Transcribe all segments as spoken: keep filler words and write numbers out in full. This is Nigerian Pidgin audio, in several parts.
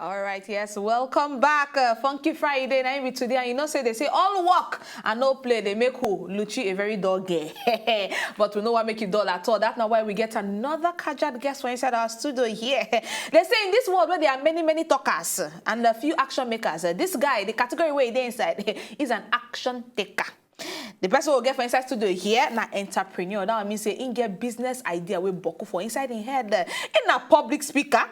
All right, yes, welcome back. Uh, Funky Friday, na im be today, and you know say they say all work and no play, they make who? Luchi a very dull girl. But we know what make you dull at all. That's not why we get another casual guest for inside our studio here. They say in this world where there are many, many talkers and a few action makers, uh, this guy, the category where he dey inside, is an action taker. The person we get for inside studio here na entrepreneur. That one mean say he get business idea wey boku for inside him head. He na public speaker,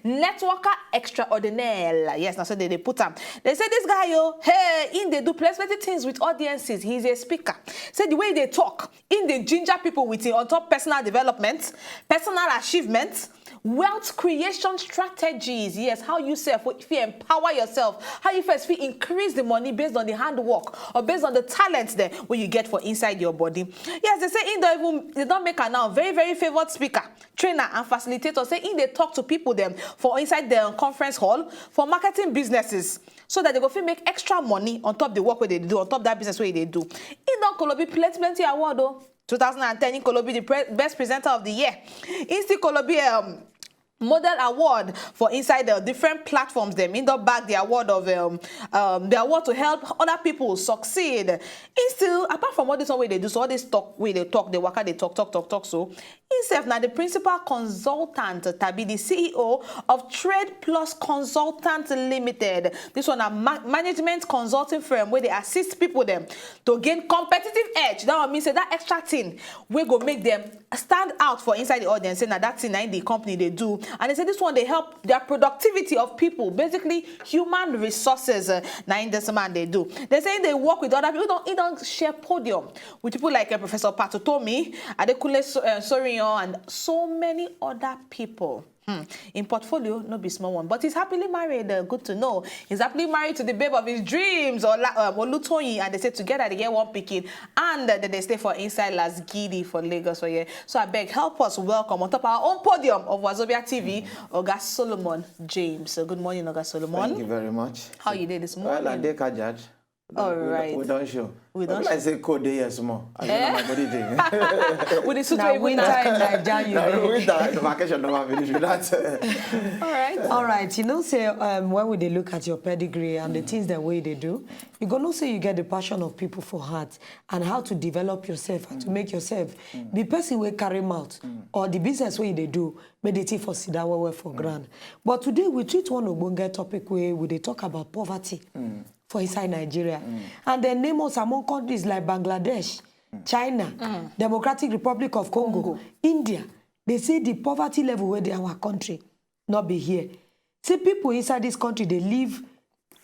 networker extraordinaire. Yes, na so they dey put am. They say this guy, yo, hey, he dey do plenty things with audiences. He's a speaker. Say the way they talk, he dey ginger people with him on top personal development, personal achievement, wealth creation strategies. Yes, how you sef fit empower yourself, how you first fit increase the money based on the handwork or based on the talent there where you get for inside your body. Yes, they say in the even they don't make am now very, very favored speaker, trainer, and facilitator. Say in they talk to people them for inside the conference hall for marketing businesses, so that they go fit make extra money on top the work where they do, on top that business where they do. He don kolobi plenty, plenty award, oh. two thousand and ten, he kolobi the pre- best presenter of the year. He still kolobi um, model award for inside the different platforms. Them in the back the award of um, um, the award to help other people succeed. He still, apart from all this one way they do, so all this talk way they talk, they waka, they talk, talk, talk, talk. So himself now the principal consultant, tabi the C E O of Trade Plus Consultant Limited. This one a ma- management consulting firm where they assist people them to gain competitive edge. That one means that extra thing we go make them stand out for inside the audience. Say now that thing na the company they do, and they say this one they help their productivity of people, basically human resources. Uh, na in this man they do. They say they work with other people. Don't, he don't share podium with people like uh, Professor Patotomi, Adekunle So- uh, Soriyan, and so many other people. Hmm. In portfolio, no be small one, but he's happily married. Uh, good to know. He's happily married to the babe of his dreams, Ola, um, Olutoyin, and they say together they get one pikin, and uh, they stay for inside Las Gidi for Lagos for here. So I beg, help us welcome on top our own podium of Wazobia T V, Oga Solomon James. So good morning, Oga Solomon. Thank you very much. How you did this morning? Well, I did, Kajaj. All right. We don't show. We don't Like say cold day, yes, more. I don't know my body day. With the suit Na we winter winter. in Naija you Now, dey. winter, the vacation don't finish with that. All right. All right, you know say um, when we dey look at your pedigree and the things that way they do, you go know say you get the passion of people for heart and how to develop yourself and to make yourself be person wey carry mouth or the business wey you dey do make the thing for sit down well well for ground. But today we treat one ogbonge topic wey we dey talk about poverty for inside Nigeria. And then name us among countries like Bangladesh, China, Democratic Republic of Congo, India. They say the poverty level where they our country not be here. See people inside this country they live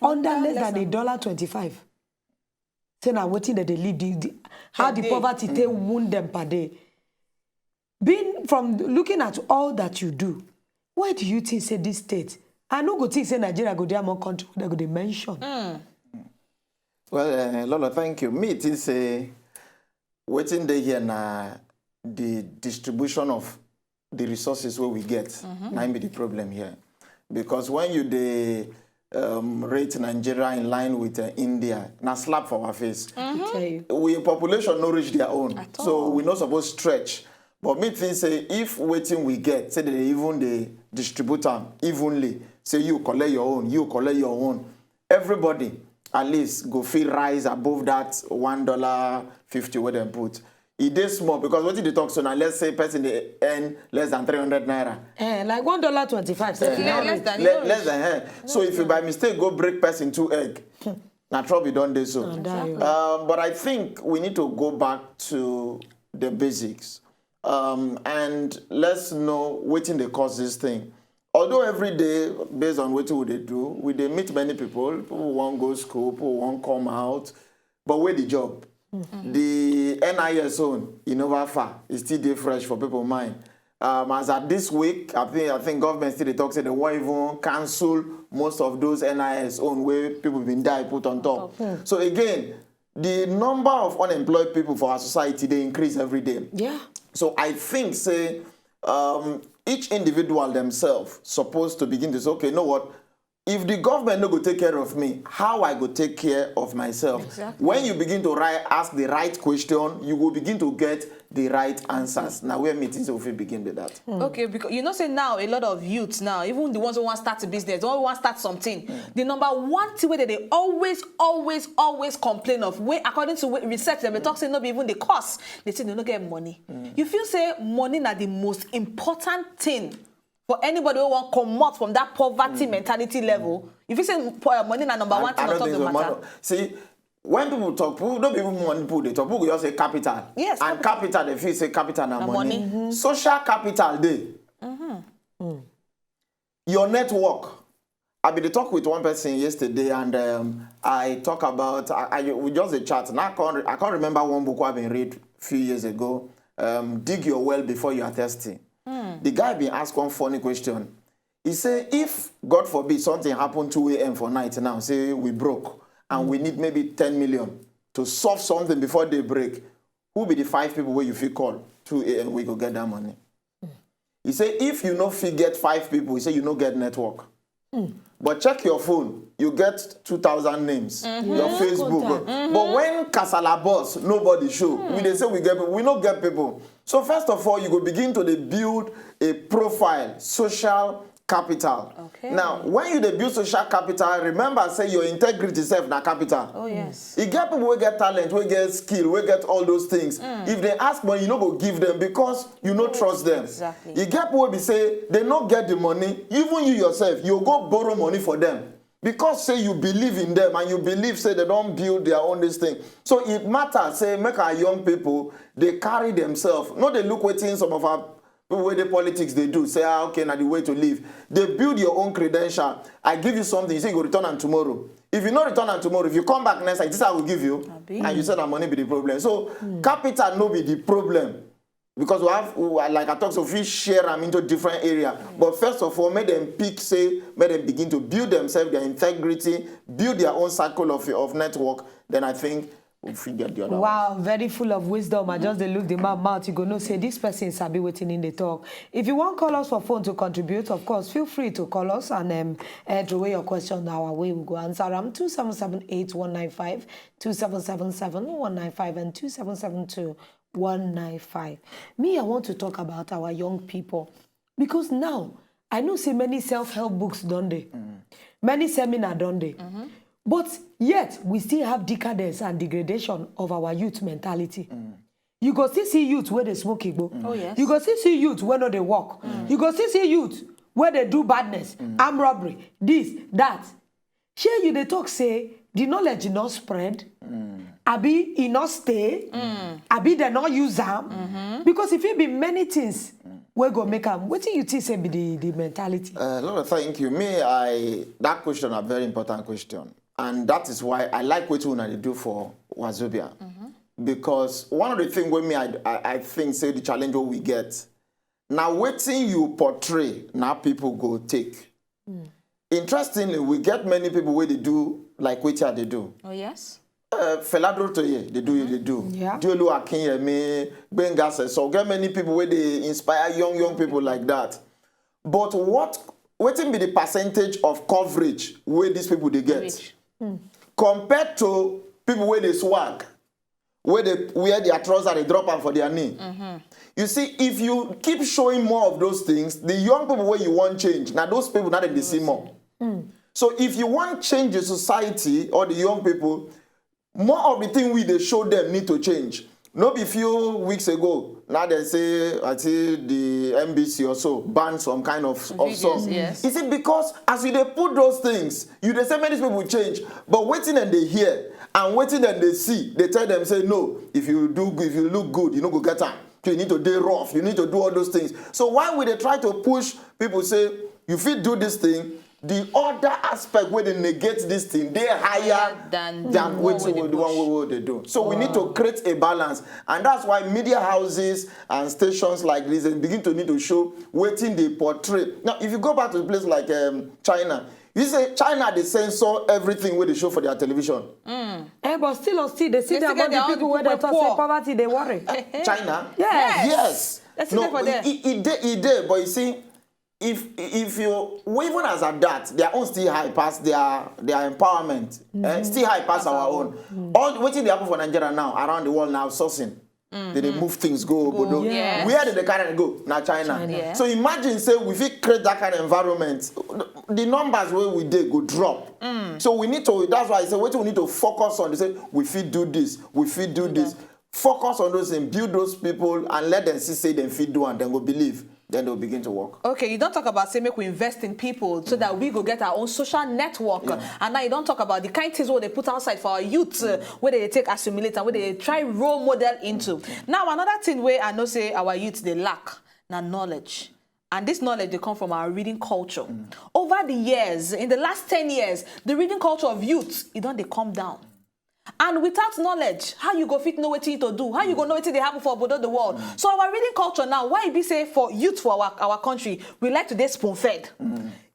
under less than a dollar twenty-five. Say now waiting that they live the, the- how the day. Poverty take wound them per day. Being from looking at all that you do, why do you think say this state? I no go think say Nigeria go there among country that go they mention. Well, uh, Lolo, thank you. Me, it is a waiting day here now. The distribution of the resources where we get, mm-hmm. Now be the problem here, because when you they um, rate Nigeria in line with uh, India, now slap for our face. I tell you. We population no reach their own, so we not supposed stretch. But me think say if waiting we get, say they even they distribute them evenly. Say you collect your own, you collect your own. Everybody at least go feel rise above that one dollar fifty where they put. It is small because what did they talk so now? Let's say person they earn less than three hundred naira. Eh, like one dollar twenty-five. Sef, Yeah, no less reach. than- Le- less than her. So if you by mistake go break person two egg, na trouble don dey so. Na die o. Um, but I think we need to go back to the basics um, and let's know wetin dey cause this thing. Although every day, based on wetin we dey do, we dey meet many people. People wan go school, people wan come out, but where the job? The N I S own, e never far. E still dey fresh for people mind. Um, as at this week, I think I think government still dey talk say they wan even cancel most of those N I S own wey people been die put on top. So again, the number of unemployed people for our society dey increase every day. Yeah. So I think say um, each individual themselves supposed to begin to say, okay, you know what? If the government no go take care of me, how I go take care of myself? Exactly. When you begin to write, ask the right question, you go begin to get the right answers. Now, where meetings will begin with that? Okay, because you know say now a lot of youths now, even the ones who want start a business, the ones who want start something, the number one thing wey they dey always, always, always complain of, wey according to wey research dem dey talk say no be even the cause, they say they no get money. You feel say money na the most important thing for anybody who wan comot from that poverty mentality level. You feel say po- money na number one thing on top the matter. See, when people talk, people don't even want people they talk. People just say capital. Yes, and capital, they feel say capital na Na money. Money. Social capital dey. Your network. I been dey talk with one person yesterday, and um, I talk about I, I we just a chat. Now I can't re- I can't remember one book I been read few years ago. Um, Dig your well before you are thirsty. The guy been ask one funny question. He say, if God forbid something happen two a.m. for night now, say we broke and we need maybe ten million to solve something before day break, who be the five people where you feel call two a.m. we go get that money? He say, if you no fit get five people, he say you no get network. But check your phone, you get two thousand names, your Facebook. But when kasala boss, nobody show. We dey say we get people, we no get people. So first of all, you go begin to dey build a profile, social capital. Okay. Now, when you dey build social capital, remember say your integrity sef na capital. Oh yes. E get people wey get talent, wey get skill, wey get all those things. If they ask money, you no go give them because you no trust them. Exactly. E get people wey be say they no get the money, even you yourself, you go borrow money for them. Because say you believe in them and you believe say they don't build their own this thing. So it matters say make our young people they carry themselves. No, they look waiting some of our people wey dey politics they do. Say, ah, okay, now the way to live. They build your own credential. I give you something, you say you go return am tomorrow. If you no return am tomorrow, if you come back next time, this I will give you. Abi. And you say that money be the problem. So capital no be the problem. Because we have, we are, like I talk, so we share them into different area. But first of all, make them pick, say, make them begin to build themselves, their integrity, build their own circle of, of network. Then I think we fit get the other one. Wow, very full of wisdom. I just dey look the man mouth. You go know say this person sabi wetin in the talk. If you want call us for phone to contribute, of course, feel free to call us and um, uh, throw away your question our way. We go answer them. Two seven seven eight one nine five, two seven seven seven one nine five, and two seven seven two one nine five. Me, I want to talk about our young people. Because now, I know say many self-help books don dey. Many seminar don dey. But yet, we still have decadence and degradation of our youth mentality. You go still see youth where they smoke igbo. Oh, yes. You go still see youth where no they work. You go still see youth where they do badness, armed robbery, this, that. Shey you dey talk say the knowledge e no spread, abi e no stay, abi dem no use am? Because e fit be many things wey go make am. Wetin you think say be the the mentality? Uh, Lord, thank you. Me, I that question a very important question, and that is why I like what una dey do for Wazobia, because one of the things wey me I, I I think say the challenge wey we get na wetin you portray na people go take. Interestingly, we get many people wey dey do like wetin I dey do. Oh yes. Uh, Fela Durotoye, they do, they do. Yeah. Diolu Akinyemi, Gbenga Sesan, get many people where they inspire young young people like that. But what wetin be the percentage of coverage where these people they get Reach. Compared to people where they swag, where they wear their trousers, they drop them for their knee. You see, if you keep showing more of those things, the young people where you want change, now those people now they see more. So if you want change the society or the young people, more of the thing we they show them need to change. No be few weeks ago, now they say I see the N B C also ban some kind of, of Videos, song. Yes. Is it because as you they put those things, you they say many people change, but waiting and they hear and waiting and they see, they tell them say no. If you do, if you look good, you no go get am. So you need to dey rough. You need to do all those things. So why would they try to push people say you fit do this thing? The other aspect where they negate this thing, they higher Than than the one wetin wey we- dey the one push. we will they do. So we need to create a balance, and that's why media houses and stations like this they begin to need to show waiting they portray. Now, if you go back to a place like um, China, you say China they censor everything where they show for their television. Eh, but still, still, they see They them still get among the their own people where people they talk poor. Say poverty, they worry. China. Yes. Yes. That's there for there. It, it, dey- it dey, but you see, if if you, even as at that, their own still high pass their their empowerment, eh, still high pass our own. All wetin dey happen for Nigeria now around the world now, sourcing. They dey move things go obodo. Yes. Where did they carry am go? Na China. China. Yeah. So imagine say we fit create that kind of environment. The numbers wey we dey go drop. So we need to. That's why I say wetin we need to focus on. They say we fit do this. We fit do this. Focus on those things. Build those people and let them see say dem fit do and dem go believe. Then they'll begin to work. Okay, you don talk about say make we invest in people so that we go get our own social network. And now you don talk about the kind things wey dey put outside for our youth, uh, wey dey take assimilate and wey dey try role model into. Now another thing wey I know say our youth dey lack na knowledge. And this knowledge dey come from our reading culture. Over the years, in the last ten years, the reading culture of youth, e don dey come down. And without knowledge, how you go fit know wetin to do? How you go know wetin dey happen for obodo the world? So our reading culture now, why e be say for youth for our, our country, we like to dey spoon fed.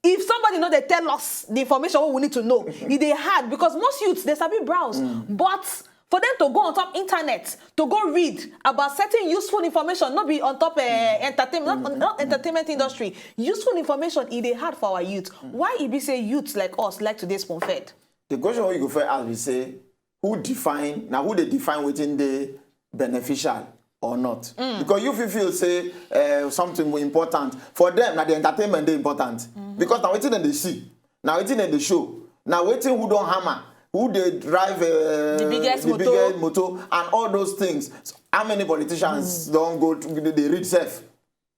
If somebody no dey tell us the information wey we need to know, e dey hard because most youths dey sabi browse. But for them to go on top internet to go read about certain useful information, no be on top uh, entertainment, not, not entertainment industry, useful information, e dey hard for our youth. Why e be say youths like us like to dey spoon fed? The question wey you go first ask be say, who define, na who dey define wetin dey beneficial or not? Because you fit feel say uh, something more important for them, na the entertainment dey important. Because na wetin dem dey see, na wetin dem dey show, na wetin who don hammer, who dey drive uh, The biggest the motor. Biggest motor and all those things. So how many politicians don go to, dey read sef?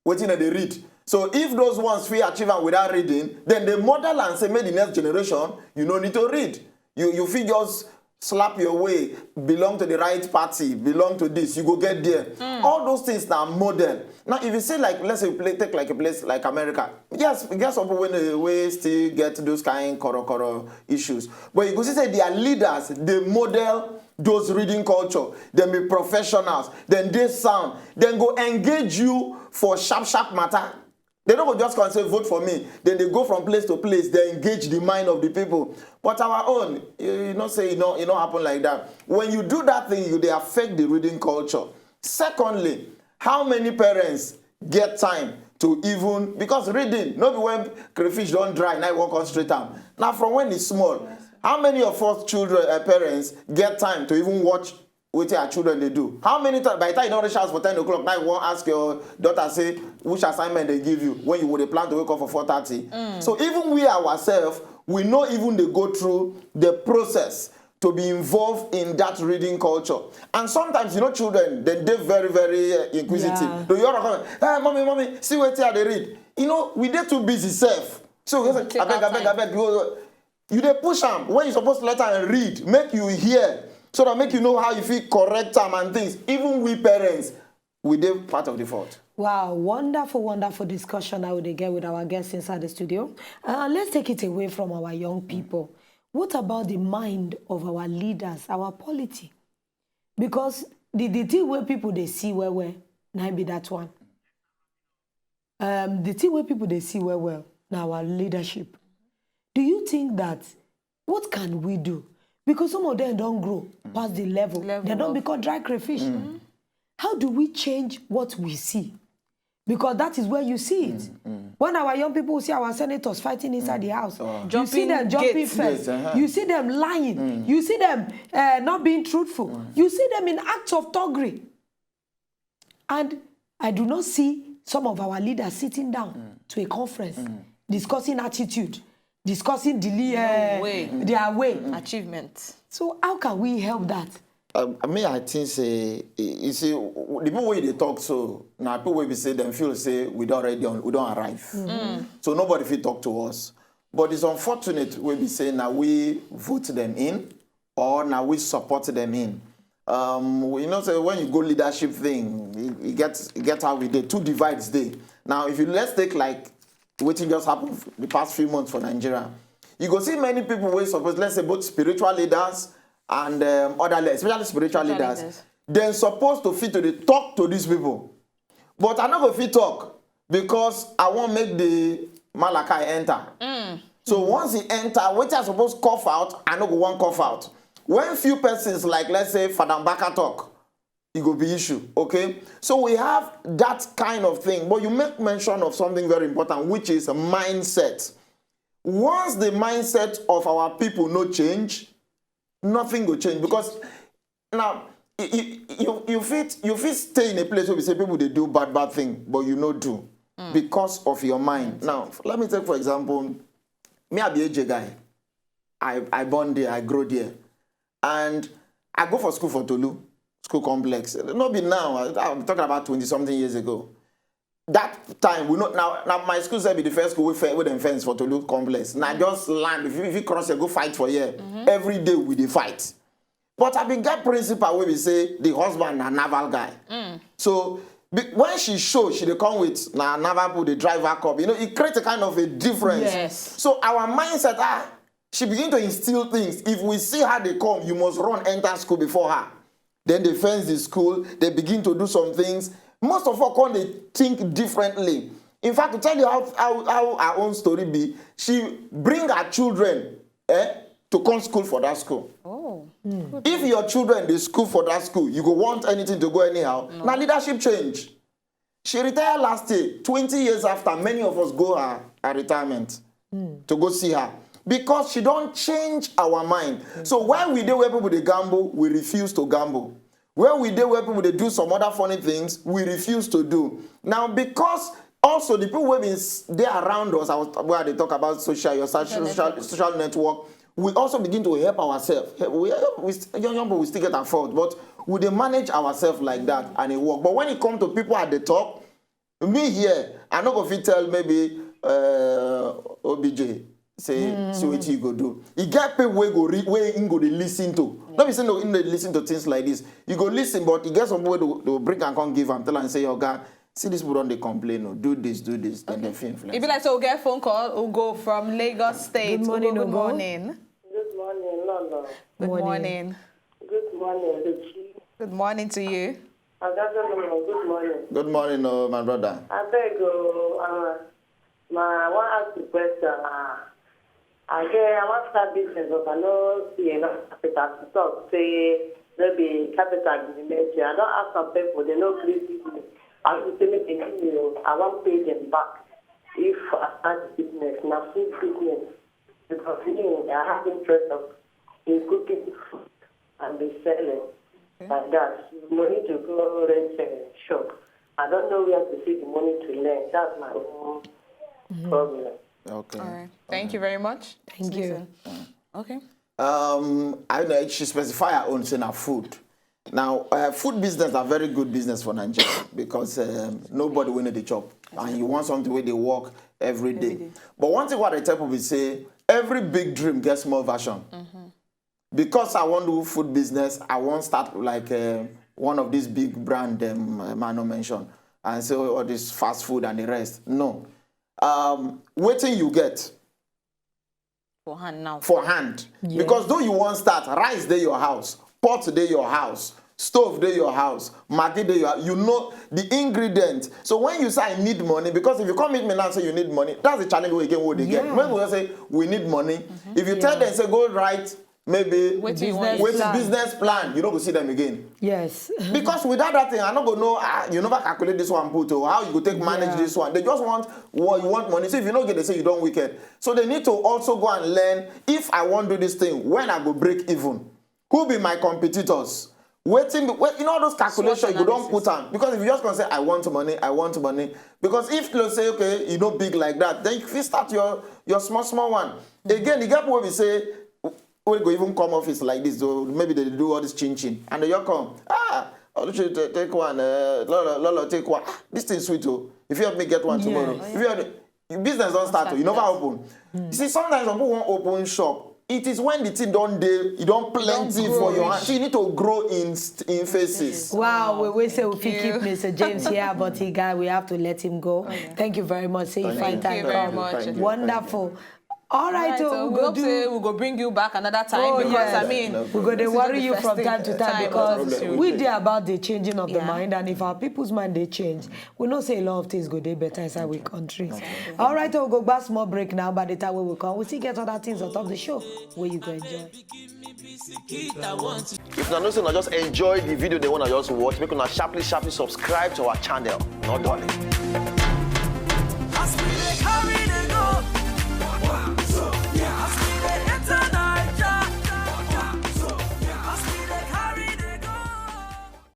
Wetin dem dey read? So if those ones fit achieve am without reading, then they model and say make the next generation, you no need to read. You you fit just slap your way, belong to the right party, belong to this, you go get there. All those things na model. Now if you say like, let's say play, take like a place like America, yes, e get some people wey dey- wey still get those kind korokoro issues, but you go see say their leaders dey model those reading culture. Dem be professionals, dem dey sound, dem go engage you for sharp sharp matter. They no go just come say vote for me. Then they go from place to place. They engage the mind of the people. But our own, you know, say you know, it no happen like that. When you do that thing, you dey affect the reading culture. Secondly, how many parents get time to even, because reading no be when crayfish don dry na you wan come straight am. Na from when e small. How many of us children, uh, parents get time to even watch wetin our children dey do? How many times by the time you don reach house for ten o'clock now you wan ask your daughter say which assignment they give you when you would plan to wake up for four thirty? So even we ourselves, we no even dey go through the process to be involved in that reading culture. And sometimes, you know, children, then they very very uh, inquisitive. Yeah. So you all come, hey, mommy, mommy, see wetin I dey read. You know, we dey too busy sef. So we say, Take abeg, our abeg, time. Abeg, you go- you dey push am when you suppose let am read, make you hear, so that make you know how you fit correct am and things. Even we parents, we dey part of the fault. Wow, wonderful, wonderful discussion I would get with our guests inside the studio. Uh, let's take it away from our young people. What about the mind of our leaders, our polity? Because the, the thing where people they see where where, na be that one. Um, the thing where people they see where well, now our leadership. Do you think that what can we do? Because some of them don't grow past the level. Level They don't of- become dry crayfish. How do we change what we see? Because that is where you see it. When our young people see our senators fighting inside the house, you see Jumping them jumping gates. first. Yes, uh-huh. You see them lying. You see them uh, not being truthful. You see them in acts of thuggery. And I do not see some of our leaders sitting down to a conference discussing attitude, discussing the, uh, way. Their way. Achievement. So how can we help that? Um, I mean, I think say, you see, the people wey dey talk so, na people wey be say dem feel say we don already on, we don arrive. So nobody fit talk to us. But it's unfortunate wey be say na we vote them in or na we support them in. Um, you know, say when you go leadership thing, you, you get you get how we dey. Two divides dey. Now, if you let's take like wetin just happen the past few months for Nigeria, you go see many people wey suppose, let's say, both spiritual leaders and um, other le- especially spiritual Spiritual leaders, leaders. Dem suppose to fit to dey talk to these people, but I no go fit talk because I wan make the Malachi enter. So once he enter, wetin I suppose cough out, I no go wan cough out. When few persons like, let's say, Father Mbaka talk, e go be issue, okay? So we have that kind of thing, but you make mention of something very important, which is mindset. Once the mindset of our people no change, nothing go change, because now you, you, you fit, you fit stay in a place where we say people they do bad, bad thing, but you no do because of your mind. Now, let me take, for example, me, I be A J guy. I, I born there, I grow there. And I go for school for Tolu, school complex. No be now, I, I'm talking about twenty something years ago. That time, we know now, now my school said be the first school with, with them fence for Tolu complex. Now just land, if you, if you cross, you go fight for here. Every day we dey fight. But I been get principal where we say the husband na naval guy. So be, when she show, she dey come with na naval people dey drive her cup. You know, it creates a kind of a difference. Yes. So our mindset, ah, she begin to instill things. If we see her they come, you must run enter school before her. Then they fence the school. They begin to do some things. Most of us come they think differently. In fact, to tell you how, how, how our own story be, she bring her children, eh, to come school for that school. Oh. If your children they school for that school, you go want anything to go anyhow. Now leadership change. She retired last year, twenty years after many of us go her, her retirement to go see her. Because she don't change our mind. So why we dey where people they gamble, we refuse to gamble. Where we dey where people they do some other funny things, we refuse to do. Now, because also the people who been s- they around us, I was, where they talk about social, your social, social, social network, we also begin to help ourselves. Help- We, we st- young, young people, we still get our fault, but we dey manage ourselves like that and it work. But when it comes to people at the top, me here, I no go fit tell maybe uh, O B J say see wetin you go do. E get people wey go re- wey im go dey listen to. No be say no im dey listen to things like this. You go listen, but e get some people wey dey go bring am come give am, tell am say, "Oga, see these people don dey complain o, do this, do this," then dem fit influence. E be like so we get phone call. We go from Lagos State. Good morning, Ugo, good Ugo. Morning. Good morning, Lolo. Good Morning. Morning. Good morning, Lucy. Good morning to you. Oga Solomon, good morning. Good morning, oh, my brother. I beg, oh, uh, my, I want to ask a question. Uh, I get, I want to start business, but I no see enough capital to talk. Say, maybe capital be the main thing. I don't ask some people, they no please give me. I want to say, make they give me, oh, I want pay them back. If I start business, now food business. Because me, I have interest of in cooking food and be selling like that. Money to go rent a shop. I don't know where to see the money to learn. That's my own problem. Okay. All right. Thank you very much. Thank you. Okay. Um, I know she specify her own say na food. Now, uh, food business na very good business for Nigeria because um, nobody wey no dey chop, and you want something wey dey work every day. But one thing what I tell people is say every big dream gets small version. Because I want to do food business, I want start like uh, one of these big brand um, uh, man no mention and say all this fast food and the rest. No, um, wetin you get For hand now. for hand. Because though you wan start, rice dey your house, pot dey your house, stove dey your house, maggi dey your, you know the ingredient. So when you say I need money, because if you come meet me now and say you need money, that's the challenge we again wey dey get. Yeah. When we say we need money, if you tell them say go write maybe Wetin you want? wetin Plan. Business plan, you no go see them again. Yes. Because without that thing, I no go know. Ah, you never calculate this one put, oh, how you go take manage Yeah. This one. They just want what you want money. So if you no get, they say you don wicked. So they need to also go and learn. If I wan do this thing, when I go break even, who be my competitors? Wetin be, wait, you know all those calculations you go don analysis. Put am, because if you just gonna say I want money, I want money. Because if you say okay, you no big like that, then you fit start your your small small one. Again, the gap wey be say wey go even come office like this, though maybe they do all this chin chin, and they just come, ah, Oluchi, ta- take one, uh, Lolo, Lolo, take one. Ah, this thing sweet, oh. If you help me get one tomorrow, if you help me, your business don start, oh, you never open. You see, sometimes some people wan open shop. It is when the thing don dey, e don plenty grow for your reach. Hand. So you need to grow in st- in phases. Wow, we will say we fit you. Keep Mister James here, but he guy, we have to let him go. Thank you very much. Say you find Thank you time very come. much. Thank you. Wonderful. All right, Right, so so we we go hope say do. We go bring you back another time Oh, because yes. I mean, No We go dey this is worry the you from festive time to time time because also. we dey about the changing of the Yeah. Mind, and if our people's mind dey change, we know say a lot of things go dey better inside our country. All right, so we go back small break now. By the time we will come, we still get other things on top of the show where you go enjoy. If una know say una just enjoy the video, they wanna just watch, make una sharply, sharply subscribe to our channel. No darling. As we dey carry